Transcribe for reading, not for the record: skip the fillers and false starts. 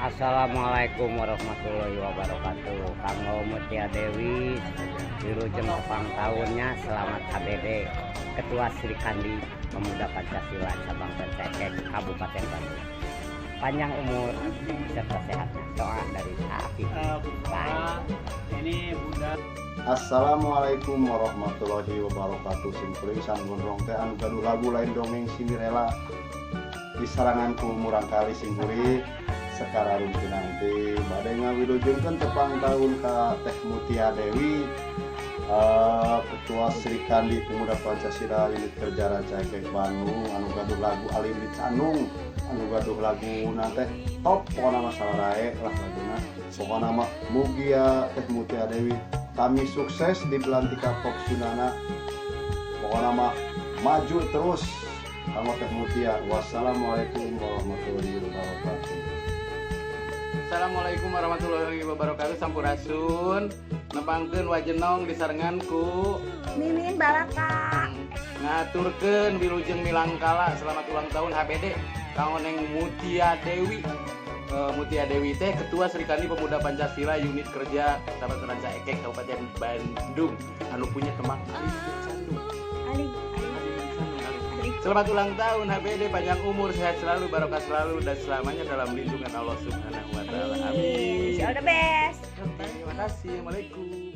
Assalamualaikum warahmatullahi wabarakatuh. Kanggo Mutia Dewi, wilujeng tepang tahunnya, selamat HBD, Ketua Srikandi Pemuda Pancasila Cabang Rancaekek Kabupaten Bandung. Panjang umur serta sehatnya. Doa dari Api. Bye. Ini Bunda. Assalamualaikum warahmatullahi wabarakatuh. Simkuring Sam Gondrong teh anu gaduh lagu "Lain Dongeng Cinderella" disarengan ku murangkalih simkuring Sekar Arum Kinanti, bade ngawilujengkeun tepang tahun ka Teh Mutia Dewi, Ketua Srikandi Pemuda Pancasila Unit Kerja Rancaekek Bandung, anu gaduh lagu "Alim Dicandung", anu gaduh lagu teh top pokokna mah, salarae lah laguna. Pokokna mah mugia Teh Mutia Dewi kami sukses di Belantika Pop Sundana. Pokokna mah maju terus kanggo Teh Mutia. Wassalamualaikum warahmatullahi wabarakatuh. Assalamualaikum warahmatullahi wabarakatuh. Sampurasun. Nepangkeun Wajenong disarengan ku Mimin Balaka. Ngaturkeun wilujeng milangkala, selamat ulang tahun HBD kanggo Neng Mutia Dewi. Mutia Dewi teh Ketua Srikandi Pemuda Pancasila Unit Kerja Kecamatan Rancaekek Kabupaten Bandung, anu punya tembang "Alim Dicandung". Ali. Ali. Selamat ulang tahun HBD, panjang umur, sehat selalu, barokah selalu, dan selamanya dalam lindungan Allah Subhanahu wa Taala. Amin. Amin. All the best. Oke, terima kasih. Assalamualaikum.